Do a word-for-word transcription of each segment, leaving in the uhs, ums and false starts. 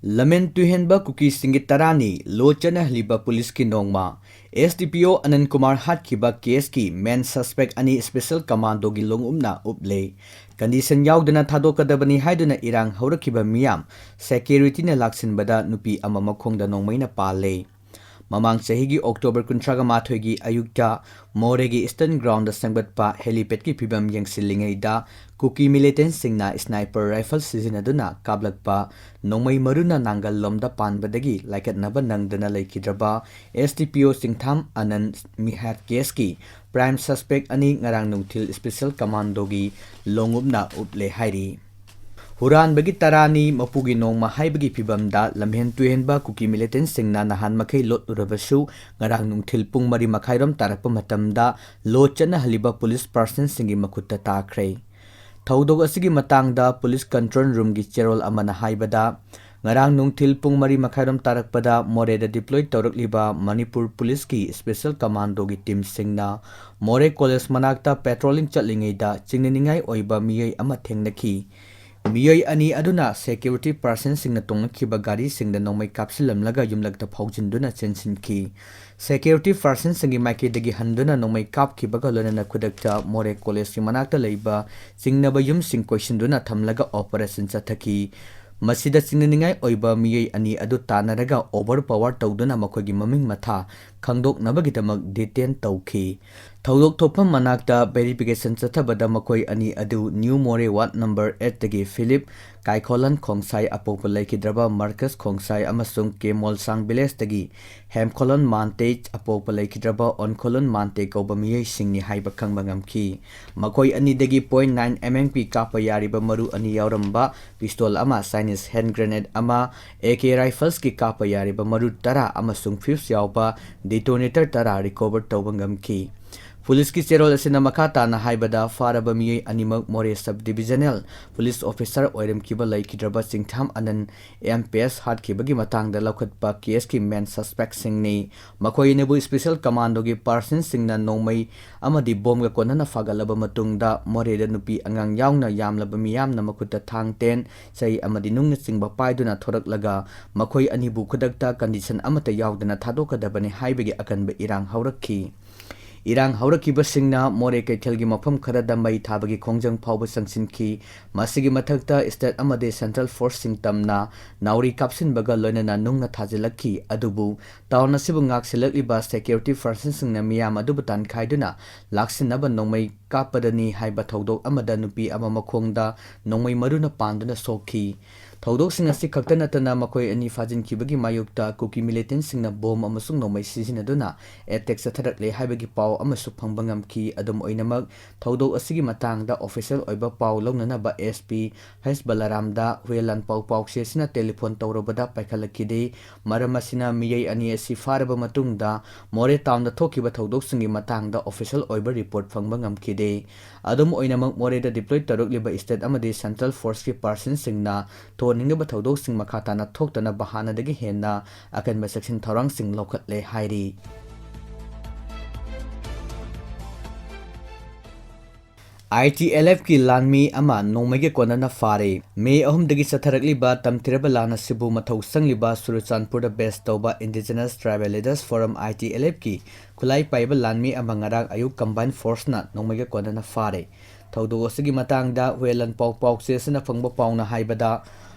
ꯂꯝꯍꯦꯟ ꯇꯨꯍꯦꯟꯕ ꯀꯨꯀꯤꯁꯤꯡꯒꯤ ꯇꯔꯥꯅꯤ ꯂꯣ ꯆꯠꯅꯍꯜꯂꯤꯕ ꯄꯨꯂꯤꯁꯀꯤ ꯅꯣꯡꯃ꯫ ꯑꯦꯁ ꯗꯤ ꯄꯤ ꯑꯣ ꯑꯅꯟ ꯀꯨꯃꯥꯔ ꯍꯥꯠꯈꯤꯕ ꯀꯦꯁꯀꯤ ꯃꯦꯟ ꯁꯁꯄꯦꯛ ꯑꯅꯤ ꯁ꯭ꯄꯦꯁꯦꯜ ꯀꯃꯥꯟꯗꯣꯒꯤ ꯂꯣꯡꯎꯞꯅ ꯎꯞꯂꯦ꯫ ꯀꯟꯗꯤꯁꯟ ꯌꯥꯎꯗꯅ ꯊꯥꯗꯣꯛꯀꯗꯕꯅꯤ ꯍꯥꯏꯗꯨꯅ ꯏꯔꯥꯡ ꯍꯧꯔꯛꯈꯤꯕ ꯃꯤꯌꯥꯝ ꯁꯦꯀ꯭ꯌꯨꯔꯤꯇꯤꯅ ꯂꯥꯛꯁꯤꯟꯕꯗ ꯅꯨꯄꯤ ꯑꯃ ꯃꯈꯣꯡꯗ ꯅꯣꯡꯃꯩꯅ ꯄꯥꯜꯂꯦ꯫ ꯃꯃꯥꯡ ꯆꯍꯤꯒꯤ ꯑꯣꯛꯇꯣꯕꯔ ꯀꯨꯟꯊ꯭ꯔꯥꯒ ꯃꯥꯊꯣꯏꯒꯤ ꯑꯌꯨꯛꯇ ꯃꯣꯔꯦꯒꯤ ꯏꯁꯇꯔꯟ ꯒ꯭ꯔꯥꯎꯟꯗ ꯁꯦꯝꯒꯠꯄ ꯍꯦꯂꯤꯄꯦꯗꯀꯤ ꯐꯤꯕꯝ ꯌꯦꯡꯁꯤꯜꯂꯤꯉꯩꯗ ꯀꯨꯀꯤ ꯃꯤꯂꯤꯇꯦꯟꯁꯁꯤꯡꯅ ꯁ꯭ꯅꯥꯏꯄꯔ ꯔꯥꯏꯐꯜ ꯁꯤꯖꯤꯟꯅꯗꯨꯅ ꯀꯥꯞꯂꯛꯄ ꯅꯣꯡꯃꯩ ꯃꯔꯨꯅ ꯅꯥꯡꯒꯜ ꯂꯣꯝꯗ ꯄꯥꯟꯕꯗꯒꯤ ꯂꯥꯏꯀꯠꯅꯕ ꯅꯪꯗꯅ ꯂꯩꯈꯤꯗ꯭ꯔꯕ ꯑꯦꯁ ꯗꯤ ꯄꯤ ꯑꯣ ꯆꯤꯡꯊꯥꯝ ꯑꯅꯟ ꯃꯤꯍꯥꯠ ꯀꯦꯁꯀꯤ ꯄ꯭ꯔꯥꯏꯝ ꯁꯁꯄꯦꯛ ꯑꯅꯤ ꯉꯔꯥꯡ ꯅꯨꯡꯊꯤꯜ ꯁ꯭ꯄꯦꯁꯦꯜ ꯀꯃꯥꯟꯗꯣꯒꯤ ꯂꯣꯡꯎꯞꯅ ꯎꯞꯂꯦ ꯍꯥꯏꯔꯤ꯫ ꯍꯨꯔꯥꯟꯕꯒꯤ ꯇꯔꯥꯅꯤ ꯃꯄꯨꯒꯤ ꯅꯣꯡꯃ ꯍꯥꯏꯕꯒꯤ ꯐꯤꯕꯝꯗ ꯂꯝꯍꯦꯟ ꯇꯨꯍꯦꯟꯕ ꯀꯨꯀꯤ ꯃꯤꯂꯤꯇꯦꯟꯁꯁꯤꯡꯅ ꯅꯍꯥꯟ ꯃꯈꯩ ꯂꯣꯠꯂꯨꯔꯕꯁꯨ, ꯉꯔꯥꯡ ꯅꯨꯡꯊꯤꯜ ꯄꯨꯡ ꯃꯔꯤ ꯃꯈꯥꯏꯔꯣꯝ ꯇꯥꯔꯛꯄ ꯃꯇꯝꯗ ꯂꯣ ꯆꯠꯅꯍꯜꯂꯤꯕ ꯄꯨꯂꯤꯁ ꯄꯥꯔꯁꯟꯁꯤꯡꯒꯤ ꯃꯈꯨꯠꯇ ꯇꯥꯈ꯭ꯔꯦ꯫ ꯊꯧꯗꯣꯛ ꯑꯁꯤꯒꯤ ꯃꯇꯥꯡꯗ ꯄꯨꯂꯤꯁ ꯀꯟꯇ꯭ꯔꯣꯜ ꯔꯨꯝꯒꯤ ꯆꯦꯔꯣꯜ ꯑꯃꯅ ꯍꯥꯏꯕꯗ, ꯉꯔꯥꯡ ꯅꯨꯡꯊꯤꯜ ꯄꯨꯡ ꯃꯔꯤ ꯃꯈꯥꯏꯔꯣꯝ ꯇꯥꯔꯛꯄꯗ ꯃꯣꯔꯦꯗ ꯗꯤꯄ꯭ꯂꯣꯏ ꯇꯧꯔꯛꯂꯤꯕ ꯃꯅꯤꯄꯨꯔ ꯄꯨꯂꯤꯁꯀꯤ ꯁ꯭ꯄꯦꯁꯦꯜ ꯀꯃꯥꯟꯗꯣꯒꯤ ꯇꯤꯝꯁꯤꯡꯅ ꯃꯣꯔꯦ ꯀꯣꯂꯦꯖ ꯃꯅꯥꯛꯇ ꯄꯦꯇ꯭ꯔꯣꯂꯤꯡ ꯆꯠꯂꯤꯉꯩꯗ ꯆꯤꯡꯅꯅꯤꯡꯉꯥꯏ ꯑꯣꯏꯕ ꯃꯤꯑꯣꯏ ꯑꯃ ꯊꯦꯡꯅꯈꯤ꯫ ꯃꯤꯑꯣꯏ ꯑꯅꯤ ꯑꯗꯨꯅ ꯁꯦꯀ꯭ꯌꯨꯔꯤꯇꯤ ꯄꯥꯔꯁꯟꯁꯤꯡꯅ ꯇꯣꯡꯂꯛꯈꯤꯕ ꯒꯥꯔꯤꯁꯤꯡꯗ ꯅꯣꯡꯃꯩ ꯀꯥꯞꯁꯤꯜꯂꯝꯂꯒ ꯌꯨꯝꯂꯛꯇ ꯐꯥꯎꯖꯤꯟꯗꯨꯅ ꯆꯦꯟꯁꯤꯟꯈꯤ꯫ ꯁꯦꯀ꯭ꯌꯨꯔꯤꯇꯤ ꯄꯥꯔꯁꯟꯁꯤꯡꯒꯤ ꯃꯥꯏꯀꯩꯗꯒꯤ ꯍꯟꯗꯨꯅ ꯅꯣꯡꯃꯩ ꯀꯥꯞꯈꯤꯕꯒ ꯂꯣꯏꯅꯅ ꯈꯨꯗꯛꯇ ꯃꯣꯔꯦ ꯀꯣꯂꯦꯖꯀꯤ ꯃꯅꯥꯛꯇ ꯂꯩꯕ ꯆꯤꯡꯅꯕ ꯌꯨꯝꯁꯤꯡ ꯀꯣꯏꯁꯤꯟꯗꯨꯅ ꯊꯝꯂꯒ ꯑꯣꯄꯔꯦꯁꯟ ꯆꯠꯊꯈꯤ꯫ ꯃꯁꯤꯗ ꯆꯤꯡꯅꯅꯤꯡꯉꯥꯏ ꯑꯣꯏꯕ ꯃꯤꯑꯣꯏ ꯑꯅꯤ ꯑꯗꯨ ꯇꯥꯟꯅꯔꯒ ꯑꯣꯚꯔ ꯄꯋꯥꯔ ꯇꯧꯗꯨꯅ ꯃꯈꯣꯏꯒꯤ ꯃꯃꯤꯡ ꯃꯊꯥ ꯈꯪꯗꯣꯛꯅꯕꯒꯤꯗꯃꯛ ꯗꯤꯇꯦꯟ ꯇꯧꯈꯤ꯫ ꯊꯧꯗꯣꯛ ꯊꯣꯛꯐꯝ ꯃꯅꯥꯛꯇ ꯚꯦꯔꯤꯐꯤꯀꯦꯁꯟ ꯆꯠꯊꯕꯗ ꯃꯈꯣꯏ ꯑꯅꯤ ꯑꯗꯨ ꯅ꯭ꯌꯨ ꯃꯣꯔꯦ ꯋꯥꯔꯗ ꯅꯝꯕꯔ ꯑꯦꯠꯇꯒꯤ ꯐꯤꯂꯤꯞ ꯀꯥꯏꯈꯣꯂꯟ ꯈꯣꯡꯁꯥꯏ ꯑꯄꯣꯛꯄ ꯂꯩꯈꯤꯗ꯭ꯔꯕ ꯃꯥꯔꯀꯁ ꯈꯣꯡꯁꯥꯏ ꯑꯃꯁꯨꯡ ꯀꯦ ꯃꯣꯜꯁꯥꯡ ꯚꯤꯂꯦꯖꯇꯒꯤ ꯍꯦꯝꯈꯣꯂꯟ ꯃꯥꯟꯇꯦ ꯑꯄꯣꯛꯄ ꯂꯩꯈꯤꯗ꯭ꯔꯕ ꯑꯣꯟꯈꯣꯂꯟ ꯃꯥꯟꯇꯦ ꯀꯧꯕ ꯃꯤꯑꯣꯏꯁꯤꯡꯅꯤ ꯍꯥꯏꯕ ꯈꯪꯕ ꯉꯝꯈꯤ꯫ ꯃꯈꯣꯏ ꯑꯅꯤꯗꯒꯤ point nine M M P ꯀꯥꯞꯄ ꯌꯥꯔꯤꯕ ꯃꯔꯨ ꯑꯅꯤ ꯌꯥꯎꯔꯝꯕ ꯄꯤꯁꯇꯣꯜ ꯑꯃ, ꯆꯥꯏꯅꯤꯁ ꯍꯦꯟ ꯒ꯭ꯔꯦꯅꯦꯗ ꯑꯃ, ꯑꯦ ꯀꯦ ꯔꯥꯏꯐꯜꯁꯀꯤ ꯀꯥꯞꯄ ꯌꯥꯔꯤꯕ ꯃꯔꯨ ꯇꯔꯥ ꯑꯃꯁꯨꯡ ꯐ꯭ꯌꯨꯁ ꯌꯥꯎꯕ ꯗꯤꯇꯣꯅꯦꯇꯔ ꯇꯔꯥ ꯔꯤꯀꯣꯚꯔ ꯇꯧꯕ ꯉꯝꯈꯤ꯫ ꯄꯨꯂꯤꯁꯀꯤ ꯆꯦꯔꯣꯜ ꯑꯁꯤꯅ ꯃꯈꯥ ꯇꯥꯅ ꯍꯥꯏꯕꯗ, ꯐꯥꯔꯕ ꯃꯤꯑꯣꯏ ꯑꯅꯤꯃꯛ ꯃꯣꯔꯦ Sub Divisional ꯄꯨꯂꯤꯁ ꯑꯣꯐꯤꯁꯔ ꯑꯣꯏꯔꯝꯈꯤꯕ ꯂꯩꯈꯤꯗ꯭ꯔꯕ ꯆꯤꯡꯊꯥꯝ ꯑꯅꯟ ꯑꯦꯝ ꯄꯦꯁ ꯍꯥꯠꯈꯤꯕꯒꯤ ꯃꯇꯥꯡꯗ ꯂꯧꯈꯠꯄ ꯀꯦꯁꯀꯤ main suspectꯁꯤꯡꯅꯤ꯫ ꯃꯈꯣꯏ ꯑꯅꯤꯕꯨ special commandoꯒꯤ personꯁꯤꯡꯅ ꯅꯣꯡꯃꯩ ꯑꯃꯗꯤ ꯕꯣꯝꯒ ꯀꯣꯟꯅꯅ ꯐꯥꯒꯠꯂꯕ ꯃꯇꯨꯡꯗ, ꯃꯣꯔꯦꯗ ꯅꯨꯄꯤ ꯑꯉꯥꯡ ꯌꯥꯎꯅ ꯌꯥꯝꯂꯕ ꯃꯤꯌꯥꯝꯅ ꯃꯈꯨꯠꯇ ꯊꯥꯡ, ꯇꯦꯟ, ꯆꯩ ꯑꯃꯗꯤ ꯅꯨꯡꯅꯆꯤꯡꯕ ꯄꯥꯏꯗꯨꯅ ꯊꯣꯔꯛꯂꯒ, ꯃꯈꯣꯏ ꯑꯅꯤꯕꯨ ꯈꯨꯗꯛꯇ condition ꯑꯃꯠꯇ ꯌꯥꯎꯗꯅ ꯊꯥꯗꯣꯛꯀꯗꯕꯅꯤ ꯍꯥꯏꯕꯒꯤ ꯑꯀꯟꯕ ꯏꯔꯥꯡ ꯍꯧꯔꯛꯈꯤ꯫ ꯏꯔꯥꯡ ꯍꯧꯔꯛꯈꯤꯕꯁꯤꯡꯅ ꯃꯣꯔꯦ ꯀꯩꯊꯦꯜꯒꯤ ꯃꯐꯝ ꯈꯔꯗ ꯃꯩ ꯊꯥꯕꯒꯤ ꯈꯣꯡꯖꯪ ꯐꯥꯎꯕ ꯆꯪꯁꯤꯟꯈꯤ꯫ ꯃꯁꯤꯒꯤ ꯃꯊꯛꯇ state ꯑꯃꯗꯤ central forceꯁꯤꯡ ꯇꯝꯅ ꯅꯥꯎꯔꯤ ꯀꯥꯞꯁꯤꯟꯕꯒ ꯂꯣꯏꯅꯅ ꯅꯨꯡꯅ ꯊꯥꯖꯤꯜꯂꯛꯈꯤ꯫ ꯑꯗꯨꯕꯨ town ꯑꯁꯤꯕꯨ ꯉꯥꯛꯁꯦꯜꯂꯛꯂꯤꯕ security personꯁꯤꯡꯅ ꯃꯤꯌꯥꯝ ꯑꯗꯨꯕꯨ ꯇꯥꯟꯈꯥꯏꯗꯨꯅ ꯂꯥꯛꯁꯤꯟꯅꯕ ꯅꯣꯡꯃꯩ ꯀꯥꯞꯄꯗꯅꯤ ꯍꯥꯏꯕ ꯊꯧꯗꯣꯛ ꯑꯃꯗ ꯅꯨꯄꯤ ꯑꯃ ꯃꯈꯣꯡꯗ ꯅꯣꯡꯃꯩ ꯃꯔꯨꯅ ꯄꯥꯟꯗꯨꯅ ꯁꯣꯛꯈꯤ꯫ ꯊꯧꯗꯣꯛꯁꯤꯡ ꯑꯁꯤ ꯈꯛꯇ ꯅꯠꯇꯅ, ꯃꯈꯣꯏ ꯑꯅꯤ ꯐꯥꯖꯤꯟꯈꯤꯕꯒꯤ ꯃꯥꯌꯣꯛꯇ ꯀꯨꯀꯤ militantꯁꯤꯡꯅ ꯕꯣꯝ ꯑꯃꯁꯨꯡ ꯅꯣꯡꯃꯩ ꯁꯤꯖꯤꯟꯅꯗꯨꯅ attack ꯆꯠꯊꯔꯛꯂꯦ ꯍꯥꯏꯕꯒꯤ ꯄꯥꯎ ꯑꯃꯁꯨ ꯐꯪꯕ ꯉꯝꯈꯤ꯫ ꯑꯗꯨꯝ ꯑꯣꯏꯅꯃꯛ, ꯊꯧꯗꯣꯛ ꯑꯁꯤꯒꯤ ꯃꯇꯥꯡꯗ official ꯑꯣꯏꯕ ꯄꯥꯎ ꯂꯧꯅꯅꯕ SP ꯍꯩꯁ ꯕꯂꯔꯥꯝꯗ ꯍꯨꯌꯦꯟ ꯂꯥꯟꯄꯥꯎ ꯄꯥꯎꯆꯦꯁꯤꯅ telephone ꯇꯧꯔꯕꯗ ꯄꯥꯏꯈꯠꯂꯛꯈꯤꯗꯦ꯫ ꯃꯔꯝ ꯑꯁꯤꯅ, ꯃꯤꯑꯣꯏ ꯑꯅꯤ ꯑꯁꯤ ꯐꯥꯔꯕ ꯃꯇꯨꯡꯗ ꯃꯣꯔꯦ townꯗ ꯊꯣꯛꯈꯤꯕ ꯊꯧꯗꯣꯛꯁꯤꯡꯒꯤ ꯃꯇꯥꯡꯗ official ꯑꯣꯏꯕ report ꯐꯪꯕ ꯉꯝꯈꯤꯗꯦ꯫ ꯑꯗꯨꯝ ꯑꯣꯏꯅꯃꯛ, ꯃꯣꯔꯦꯗ deploy ꯇꯧꯔꯛꯂꯤꯕ state ꯑꯃꯗꯤ central forceꯀꯤ personꯁꯤꯡꯅ ꯊꯣꯛꯍꯟꯅꯤꯡꯗꯕ ꯊꯧꯗꯣꯛꯁꯤꯡ ꯃꯈꯥ ꯇꯥꯅ ꯊꯣꯛꯇꯅꯕ ꯍꯥꯟꯅꯗꯒꯤ ꯍꯦꯟꯅ ꯑꯀꯟꯕ ꯆꯦꯛꯁꯤꯟ ꯊꯧꯔꯥꯡꯁꯤꯡ ꯂꯧꯈꯠꯂꯦ ꯍꯥꯏꯔꯤ꯫ ITLFꯀꯤ ꯂꯥꯟꯃꯤ ꯑꯃ ꯅꯣꯡꯃꯩꯒꯤ ꯀꯣꯟꯅꯅ ꯐꯥꯔꯦ꯫ ꯃꯦ ꯑꯍꯨꯝꯗꯒꯤ ꯆꯠꯊꯔꯛꯂꯤꯕ ꯇꯝꯊꯤꯔꯕ ꯂꯥꯟ ꯑꯁꯤꯕꯨ ꯃꯊꯧ ꯆꯪꯂꯤꯕ ꯆꯨꯔꯆꯥꯟꯄꯨꯔꯗ base ꯇꯧꯕ Indigenous Tribal Leaders Forum, ITLFꯀꯤ ꯈꯨꯠꯂꯥꯏ ꯄꯥꯏꯕ ꯂꯥꯟꯃꯤ ꯑꯃ ꯉꯔꯥꯡ ꯑꯌꯨꯛ combined forceꯅ ꯅꯣꯡꯃꯩꯒ ꯀꯣꯟꯅꯅ ꯐꯥꯔꯦ꯫ ꯊꯧꯗꯣꯛ ꯑꯁꯤꯒꯤ ꯃꯇꯥꯡꯗ ꯍꯨꯌꯦꯟ ꯂꯥꯟꯄꯥꯎ ꯄꯥꯎꯆꯦꯁꯤꯅ ꯐꯪꯕ ꯄꯥꯎꯅ ꯍꯥꯏꯕꯗ,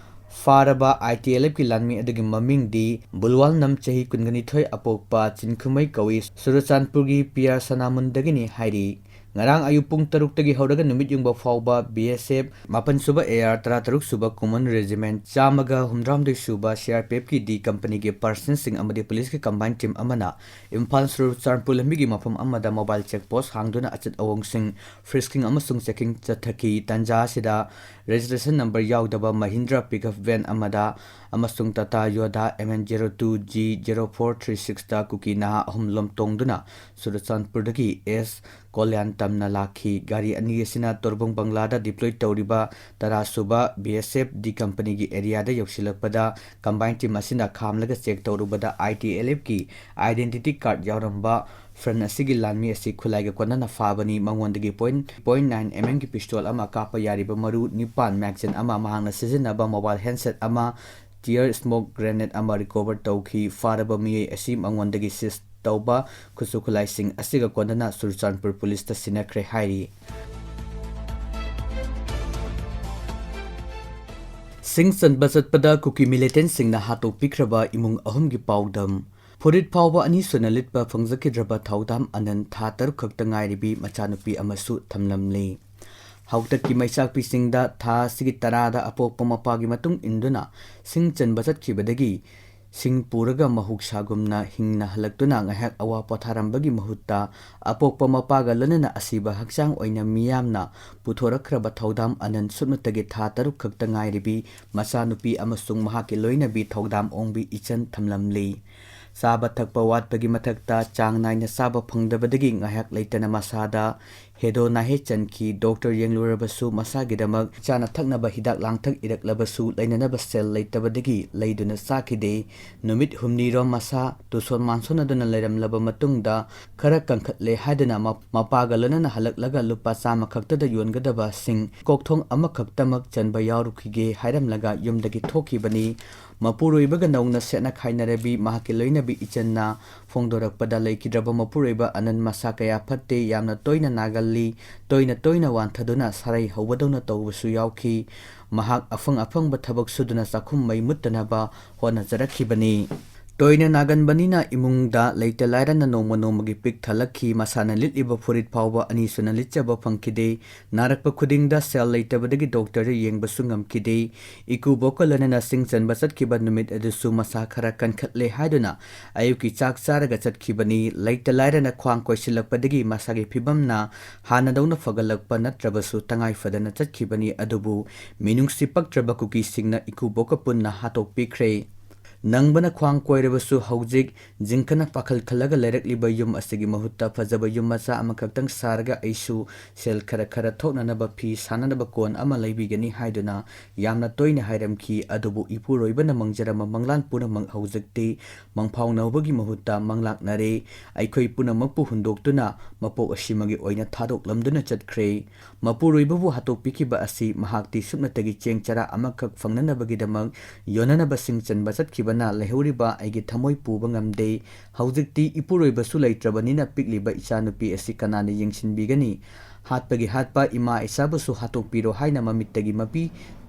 ꯐꯥꯔꯕ ITLFꯀꯤ ꯂꯥꯟꯃꯤ ꯑꯗꯨꯒꯤ ꯃꯃꯤꯡꯗꯤ ꯕꯨꯜꯋꯥꯜꯅꯝ, ꯆꯍꯤ ꯀꯨꯟꯒ ꯅꯤꯊꯣꯏ, ꯑꯄꯣꯛꯄ ꯆꯤꯟꯈꯨꯃꯩ ꯀꯧꯏ, ꯆꯨꯔꯆꯥꯟꯄꯨꯔꯒꯤ ꯄꯤ ꯑꯥꯔ ꯁꯅꯥꯃꯨꯟꯗꯒꯤꯅꯤ ꯍꯥꯏꯔꯤ꯫ ꯉꯔꯥꯡ ꯑꯌꯨꯛ ꯄꯨꯡ ꯇꯔꯨꯛꯇꯒꯤ ꯍꯧꯔꯒ ꯅꯨꯃꯤꯠ ꯌꯨꯡꯕ ꯐꯥꯎꯕ B S F ꯃꯥꯄꯟ ꯁꯨꯕ A R ꯇꯔꯥ ꯇꯔꯨꯛ ꯁꯨꯕ Common Regiment ꯆꯥꯝꯃꯒ ꯍꯨꯝꯗ꯭ꯔꯥ ꯍꯨꯝꯗꯣꯏ ꯁꯨꯕ C R P F ꯀꯤ D company ꯒꯤ personnel ꯁꯤꯡ ꯑꯃꯗꯤ police ꯀꯤ combined team ꯑꯃꯅ ꯏꯝꯐꯥꯜ ꯆꯨꯔꯆꯥꯟꯄꯨꯔ ꯂꯝꯕꯤꯒꯤ ꯃꯐꯝ ꯑꯃꯗ mobile check post ꯍꯥꯡꯗꯨꯅ ꯑꯆꯠ ꯑꯋꯣꯡꯁꯤꯡ frisking ꯑꯃꯁꯨꯡ checking ꯆꯠꯊꯈꯤ꯫ ꯇꯥꯟꯖꯥ ꯑꯁꯤꯗ registration number ꯌꯥꯎꯗꯕ Mahindra pickup van ꯑꯃꯗ ꯑꯃꯁꯨꯡ Tata Yodha M N zero two G zero four three six ꯇ ꯀꯨꯀꯤ ꯅꯍꯥ ꯑꯍꯨꯝ ꯂꯣꯝ ꯇꯣꯡꯗꯨꯅ ꯆꯨꯔꯆꯥꯟꯄꯨꯔꯗꯒꯤ S ꯀꯣꯂ꯭ꯌꯥꯟ ꯇꯝꯅ ꯂꯥꯛꯈꯤ꯫ ꯒꯥꯔꯤ ꯑꯅꯤ ꯑꯁꯤꯅ ꯇꯣꯔꯕꯨꯡ ꯕꯪꯒ꯭ꯂꯥꯗ deploy ꯇꯧꯔꯤꯕ ꯇꯔꯥ ꯁꯨꯕ B S F D company ꯒꯤ area ꯗ ꯌꯧꯁꯤꯜꯂꯛꯄꯗ combined team ꯑꯁꯤꯅ ꯈꯥꯝꯂꯒ check ꯇꯧꯔꯨꯕꯗ I T L F ꯀꯤ identity card ꯌꯥꯎꯔꯝꯕ friend ꯑꯁꯤꯒꯤ ꯂꯥꯟꯃꯤ ꯑꯁꯤ ꯈꯨꯠꯂꯥꯏꯒ ꯀꯣꯟꯅꯅ ꯐꯥꯕꯅꯤ꯫ ꯃꯉꯣꯟꯗꯒꯤ point, point nine M M ꯒꯤ pistol ꯑꯃ, ꯀꯥꯞꯄ ꯌꯥꯔꯤꯕ ꯃꯔꯨ ꯅꯤꯄꯥꯟ, magazine ꯑꯃ, ꯃꯍꯥꯛꯅ ꯁꯤꯖꯤꯟꯅꯕ mobile handset ꯑꯃ, tear smoke grenade ꯑꯃ recover ꯇꯧꯈꯤ꯫ ꯐꯥꯔꯕ ꯃꯤꯑꯣꯏ ꯑꯁꯤ ꯃꯉꯣꯟꯗꯒꯤ seize ꯇꯧꯕ ꯈꯨꯠꯁꯨ ꯈꯨꯠꯂꯥꯏꯁꯤꯡ ꯑꯁꯤꯒ ꯀꯣꯟꯅꯅ ꯆꯨꯔꯆꯥꯟꯄꯨꯔ police ꯇ ꯁꯤꯟꯅꯈ꯭ꯔꯦ ꯍꯥꯏꯔꯤ꯫ ꯁꯤꯡ ꯆꯟꯕ ꯆꯠꯄꯗ ꯀꯨꯀꯤ militant ꯁꯤꯡꯅ ꯍꯥꯠꯇꯣꯛꯄꯤꯈ꯭ꯔꯕ ꯏꯃꯨꯡ ꯑꯍꯨꯝꯒꯤ ꯄꯥꯎꯗꯝ꯫ ꯐꯨꯔꯤꯠ ꯐꯥꯎꯕ ꯑꯅꯤ ꯁꯨꯅ ꯂꯤꯠꯄ ꯐꯪꯖꯈꯤꯗ꯭ꯔꯕ ꯊꯧꯗꯥꯝ ꯑꯅꯟ ꯊꯥ ꯇꯔꯨꯛ ꯈꯛꯇ ꯉꯥꯏꯔꯤꯕꯤ ꯃꯆꯥꯅꯨꯄꯤ ꯑꯃꯁꯨ ꯊꯝꯂꯝꯂꯤ꯫ ꯍꯥꯛꯇꯛꯀꯤ ꯃꯩꯆꯥꯛꯄꯤꯁꯤꯡꯗ ꯊꯥ ꯑꯁꯤꯒꯤ ꯇꯔꯥꯗ ꯑꯄꯣꯛꯄ ꯃꯄꯥꯒꯤ ꯃꯇꯨꯡ ꯏꯟꯗꯨꯅ ꯁꯤꯡ ꯆꯟꯕ ꯆꯠꯈꯤꯕꯗꯒꯤ ꯁꯤꯡ ꯄꯨꯔꯒ ꯃꯍꯧꯁꯥꯒꯨꯝꯅ ꯍꯤꯡꯅ ꯍꯜꯂꯛꯇꯨꯅ ꯉꯥꯏꯍꯥꯛ ꯑꯋꯥ ꯄꯣꯊꯥꯔꯝꯕꯒꯤ ꯃꯍꯨꯠꯇ ꯑꯄꯣꯛꯄ ꯃꯄꯥꯒ ꯂꯣꯏꯅꯅ ꯑꯁꯤꯕ ꯍꯛꯆꯥꯡ ꯑꯣꯏꯅ ꯃꯤꯌꯥꯝꯅ ꯄꯨꯊꯣꯔꯛꯈ꯭ꯔꯕ ꯊꯧꯗꯥꯝ ꯑꯅꯟ ꯁꯨꯞꯅꯇꯒꯤ ꯊꯥ ꯇꯔꯨꯛ ꯈꯛꯇ ꯉꯥꯏꯔꯤꯕꯤ ꯃꯆꯥꯅꯨꯄꯤ ꯑꯃꯁꯨꯡ ꯃꯍꯥꯛꯀꯤ ꯂꯣꯏꯅꯕꯤ ꯊꯧꯗꯥꯝ ꯑꯣꯡꯕꯤ ꯏꯆꯟ ꯊꯝꯂꯝꯂꯤ꯫ ꯆꯥꯕ ꯊꯛꯄ ꯋꯥꯠꯄꯒꯤ ꯃꯊꯛꯇ ꯆꯥꯡ ꯅꯥꯏꯅ ꯆꯥꯕ ꯐꯪꯗꯕꯗꯒꯤ ꯉꯥꯏꯍꯥꯛ ꯂꯩꯇꯅ ꯃꯁꯥꯗ ꯍꯦꯗꯣ ꯅꯥꯍꯦ ꯆꯟꯈꯤ꯫ ꯗꯣꯛꯇꯔ ꯌꯦꯡꯂꯨꯔꯕꯁꯨ ꯃꯁꯥꯒꯤꯗꯃꯛ ꯆꯥꯅ ꯊꯛꯅꯕ ꯍꯤꯗꯥꯛ ꯂꯥꯡꯊꯛ ꯏꯔꯛꯂꯕꯁꯨ ꯂꯩꯅꯅꯕ ꯁꯦꯜ ꯂꯩꯇꯕꯗꯒꯤ ꯂꯩꯗꯨꯅ ꯆꯥꯈꯤꯗꯦ꯫ ꯅꯨꯃꯤꯠ ꯍꯨꯝꯅꯤꯔꯣꯝ ꯃꯁꯥ ꯇꯨꯁꯣꯟ ꯃꯥꯟꯁꯣꯟꯅꯗꯨꯅ ꯂꯩꯔꯝꯂꯕ ꯃꯇꯨꯡꯗ ꯈꯔ ꯀꯟꯈꯠꯂꯦ ꯍꯥꯏꯗꯨꯅ ꯃ-, ꯃꯄꯥꯒ ꯂꯣꯏꯅꯅ ꯍꯜꯂꯛꯂꯒ ꯂꯨꯄꯥ ꯆꯥꯝꯃ ꯈꯛꯇꯗ ꯌꯣꯟꯒꯗꯕ ꯁꯤꯡ ꯀꯣꯛꯊꯣꯡ ꯑꯃꯈꯛꯇꯃꯛ ꯆꯟꯕ ꯌꯥꯎꯔꯨꯈꯤꯒꯦ ꯍꯥꯏꯔꯝꯂꯒ ꯌꯨꯝꯗꯒꯤ ꯊꯣꯛꯈꯤꯕꯅꯤ꯫ ꯃꯄꯨꯔꯣꯏꯕꯒ ꯅꯧꯅ ꯁꯦꯠꯅ ꯈꯥꯏꯅꯔꯕꯤ ꯃꯍꯥꯛꯀꯤ ꯂꯣꯏꯅꯕꯤ ꯏꯆꯟꯅ ꯐꯣꯡꯗꯣꯔꯛꯄꯗ ꯂꯩꯈꯤꯗ꯭ꯔꯕ ꯃꯄꯨꯔꯣꯏꯕ ꯑꯅꯟ ꯃꯁꯥ ꯀꯌꯥ ꯐꯠꯇꯦ, ꯌꯥꯝꯅ ꯇꯣꯏꯅ ꯅꯥꯒꯜꯂꯤ, ꯇꯣꯏꯅ ꯇꯣꯏꯅ ꯋꯥꯟꯊꯗꯨꯅ ꯁꯥꯔꯩ ꯍꯧꯕꯗꯧꯅ ꯇꯧꯕꯁꯨ ꯌꯥꯎꯈꯤ꯫ ꯃꯍꯥꯛ ꯑꯐꯪ ꯑꯐꯪꯕ ꯊꯕꯛ ꯁꯨꯗꯨꯅ ꯆꯥꯛꯈꯨꯝ ꯃꯩ ꯃꯨꯠꯇꯅꯕ ꯍꯣꯠꯅꯖꯔꯛꯈꯤꯕꯅꯤ꯫ ꯇꯣꯏꯅ ꯅꯥꯒꯟꯕꯅꯤꯅ ꯏꯃꯨꯡꯗ ꯂꯩꯇ ꯂꯥꯏꯔꯅ ꯅꯣꯡꯃ ꯅꯣꯡꯃꯒꯤ ꯄꯤꯛ ꯊꯜꯂꯛꯈꯤ꯫ ꯃꯁꯥꯅ ꯂꯤꯠꯂꯤꯕ ꯐꯨꯔꯤꯠ ꯐꯥꯎꯕ ꯑꯅꯤꯁꯨꯅ ꯂꯤꯠꯆꯕ ꯐꯪꯈꯤꯗꯦ꯫ ꯅꯥꯔꯛꯄ ꯈꯨꯗꯤꯡꯗ ꯁꯦꯜ ꯂꯩꯇꯕꯗꯒꯤ ꯗꯣꯛꯇꯔꯗ ꯌꯦꯡꯕꯁꯨ ꯉꯝꯈꯤꯗꯦ꯫ ꯏꯀꯨꯕꯣꯛꯀ ꯂꯣꯏꯅꯅ ꯁꯤꯡ ꯆꯟꯕ ꯆꯠꯈꯤꯕ ꯅꯨꯃꯤꯠ ꯑꯗꯨꯁꯨ ꯃꯁꯥ ꯈꯔ ꯀꯟꯈꯠꯂꯦ ꯍꯥꯏꯗꯨꯅ ꯑꯌꯨꯛꯀꯤ ꯆꯥꯛ ꯆꯥꯔꯒ ꯆꯠꯈꯤꯕꯅꯤ꯫ ꯂꯩꯇ ꯂꯥꯏꯔꯅ ꯈ꯭ꯋꯥꯡ ꯀꯣꯏꯁꯤꯜꯂꯛꯄꯗꯒꯤ ꯃꯁꯥꯒꯤ ꯐꯤꯕꯝꯅ ꯍꯥꯟꯅꯗꯧꯅ ꯐꯒꯠꯂꯛꯄ ꯅꯠꯇ꯭ꯔꯕꯁꯨ ꯇꯉꯥꯏ ꯐꯗꯅ ꯆꯠꯈꯤꯕꯅꯤ꯫ ꯑꯗꯨꯕꯨ ꯃꯤꯅꯨꯡꯁꯤ ꯄꯛꯇ꯭ꯔꯕ ꯀꯨꯀꯤꯁꯤꯡꯅ ꯏꯀꯨꯕꯣꯛꯀ ꯄꯨꯟꯅ ꯍꯥꯠꯇꯣꯛꯄꯤꯈ꯭ꯔꯦ꯫ ꯅꯪꯕꯅ ꯈ꯭ꯋꯥꯡ ꯀꯣꯏꯔꯕꯁꯨ ꯍꯧꯖꯤꯛ ꯖꯤꯡꯀꯅ ꯄꯥꯈꯜ ꯈꯜꯂꯒ ꯂꯩꯔꯛꯂꯤꯕ ꯌꯨꯝ ꯑꯁꯤꯒꯤ ꯃꯍꯨꯠꯇ ꯐꯖꯕ ꯌꯨꯝ ꯃꯆꯥ ꯑꯃꯈꯛꯇꯪ ꯁꯥꯔꯒ ꯑꯩꯁꯨ ꯁꯦꯜ ꯈꯔ ꯈꯔ ꯊꯣꯛꯅꯅꯕ ꯐꯤ ꯁꯥꯅꯅꯕ ꯀꯣꯟ ꯑꯃ ꯂꯩꯕꯤꯒꯅꯤ ꯍꯥꯏꯗꯨꯅ ꯌꯥꯝꯅ ꯇꯣꯏꯅ ꯍꯥꯏꯔꯝꯈꯤ꯫ ꯑꯗꯨꯕꯨ ꯏꯄꯨꯔꯣꯏꯕꯅ ꯃꯪꯖꯔꯝꯕ ꯃꯪꯂꯥꯟ ꯄꯨꯝꯅꯃꯛ ꯍꯧꯖꯤꯛꯇꯤ ꯃꯪꯐꯥꯎꯅꯕꯒꯤ ꯃꯍꯨꯠꯇ ꯃꯪꯂꯥꯛꯅꯔꯦ꯫ ꯑꯩꯈꯣꯏ ꯄꯨꯝꯅꯃꯛꯄꯨ ꯍꯨꯟꯗꯣꯛꯇꯨꯅ ꯃꯄꯣꯛ ꯑꯁꯤꯃꯒꯤ ꯑꯣꯏꯅ ꯊꯥꯗꯣꯛꯂꯝꯗꯨꯅ ꯆꯠꯈ꯭ꯔꯦ꯫ ꯃꯄꯨꯔꯣꯏꯕꯕꯨ ꯍꯥꯠꯇꯣꯛꯄꯤꯈꯤꯕ ꯑꯁꯤ ꯃꯍꯥꯛꯇꯤ ꯁꯨꯞꯅꯇꯒꯤ ꯆꯦꯡ ꯆꯔꯥ ꯑꯃꯈꯛ ꯐꯪꯅꯅꯕꯒꯤꯗꯃꯛ ꯌꯣꯟꯅꯅꯕ ꯁꯤꯡ ꯆꯟꯕ ꯆꯠꯈꯤꯕꯅ ꯂꯩꯍꯧꯔꯤꯕ ꯑꯩꯒꯤ ꯊꯃꯣꯏ ꯄꯨꯕ ꯉꯝꯗꯦ꯫ ꯍꯧꯖꯤꯛꯇꯤ ꯏꯄꯨꯔꯣꯏꯕꯁꯨ ꯂꯩꯇ꯭ꯔꯕꯅꯤꯅ ꯄꯤꯛꯂꯤꯕ ꯏꯆꯥꯅꯨꯄꯤ ꯑꯁꯤ ꯀꯅꯥꯅ ꯌꯦꯡꯁꯤꯟꯕꯤꯒꯅꯤ? ꯍꯥꯠꯄꯒꯤ ꯍꯥꯠꯄ ꯏꯃꯥ ꯏꯆꯥꯕꯨꯁꯨ ꯍꯥꯠꯇꯣꯛꯄꯤꯔꯣ ꯍꯥꯏꯅ ꯃꯃꯤꯠꯇꯒꯤ ꯃꯄꯤ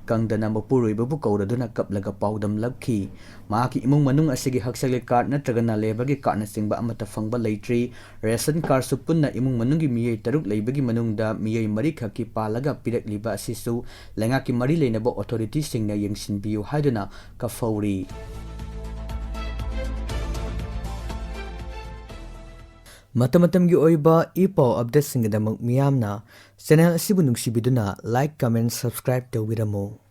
ꯀꯪꯗꯅ ꯃꯄꯨꯔꯣꯏꯕꯕꯨ ꯀꯧꯔꯗꯨꯅ ꯀꯞꯂꯒ ꯄꯥꯎꯗꯝꯂꯛꯈꯤ꯫ ꯃꯍꯥꯛꯀꯤ ꯏꯃꯨꯡ ꯃꯅꯨꯡ ꯑꯁꯤꯒꯤ ꯍꯛꯁꯦꯜꯒꯤ ꯀꯥꯔꯗ ꯅꯠꯇ꯭ꯔꯒꯅ ꯂꯦꯕꯔꯒꯤ ꯀꯥꯔꯗꯅꯆꯤꯡꯕ ꯑꯃꯠꯇ ꯐꯪꯕ ꯂꯩꯇ꯭ꯔꯤ꯫ ꯔꯦꯁꯟ ꯀꯥꯔꯗꯁꯨ ꯄꯨꯟꯅ ꯏꯃꯨꯡ ꯃꯅꯨꯡꯒꯤ ꯃꯤꯑꯣꯏ ꯇꯔꯨꯛ ꯂꯩꯕꯒꯤ ꯃꯅꯨꯡꯗ ꯃꯤꯑꯣꯏ ꯃꯔꯤꯈꯛꯀꯤ ꯄꯥꯜꯂꯒ ꯄꯤꯔꯛꯂꯤꯕ ꯑꯁꯤꯁꯨ ꯂꯩꯉꯥꯛꯀꯤ ꯃꯔꯤ ꯂꯩꯅꯕ ꯑꯣꯊꯣꯔꯤꯇꯤꯁꯤꯡꯅ ꯌꯦꯡꯁꯤꯟꯕꯤꯌꯨ ꯍꯥꯏꯗꯨꯅ ꯀꯐꯧꯔꯤ꯫ ꯃꯇꯝ ꯃꯇꯝꯒꯤ ꯑꯣꯏꯕ ꯏ ꯄꯥꯎ ꯑꯞꯗꯦꯠꯁꯤꯡꯒꯤꯗꯃꯛ ꯃꯤꯌꯥꯝꯅ ꯆꯦꯅꯦꯜ ꯑꯁꯤꯕꯨ ꯅꯨꯡꯁꯤꯕꯤꯗꯨꯅ ꯂꯥꯏꯛ, ꯀꯃꯦꯟ, ꯁꯕꯁꯀ꯭ꯔꯥꯏꯕ ꯇꯧꯕꯤꯔꯝꯃꯨ꯫